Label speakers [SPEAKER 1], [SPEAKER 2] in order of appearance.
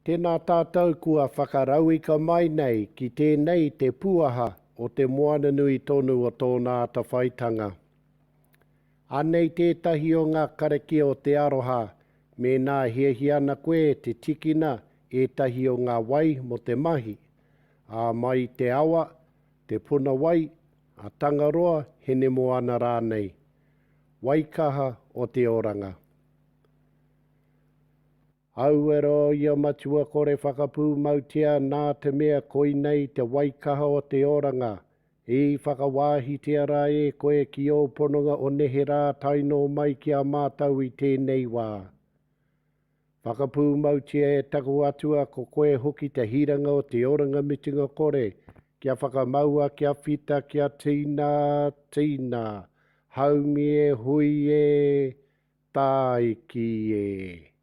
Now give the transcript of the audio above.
[SPEAKER 1] Tēnā tātou kua whakarauika mai nei ki tēnei te puaha o te moana nui tonu o tōna atawhaitanga. Anei tētahi o ngā karakia o te aroha mēnā hiahia ana koe te tikina ētahi o ngā wai mō te mahi, ā, mai i te awa, te puna wai, a Tangaroa, Hinemoana rānei. Waikaha o te oranga. Auero ia matua kore whakapūmautia nā te mea koinei te waikaha o te oranga, i whakawāhitia rā e koe ki ō pononga o neherā tae nō mai ki a mātou i tēnei wā. Whakapūmautia e taku Atua ko koe hoki te hiranga o te oranga mutunga kore, kia whakamaua kia whita kia tīna, tīna, haumi e hui e, tāiki e.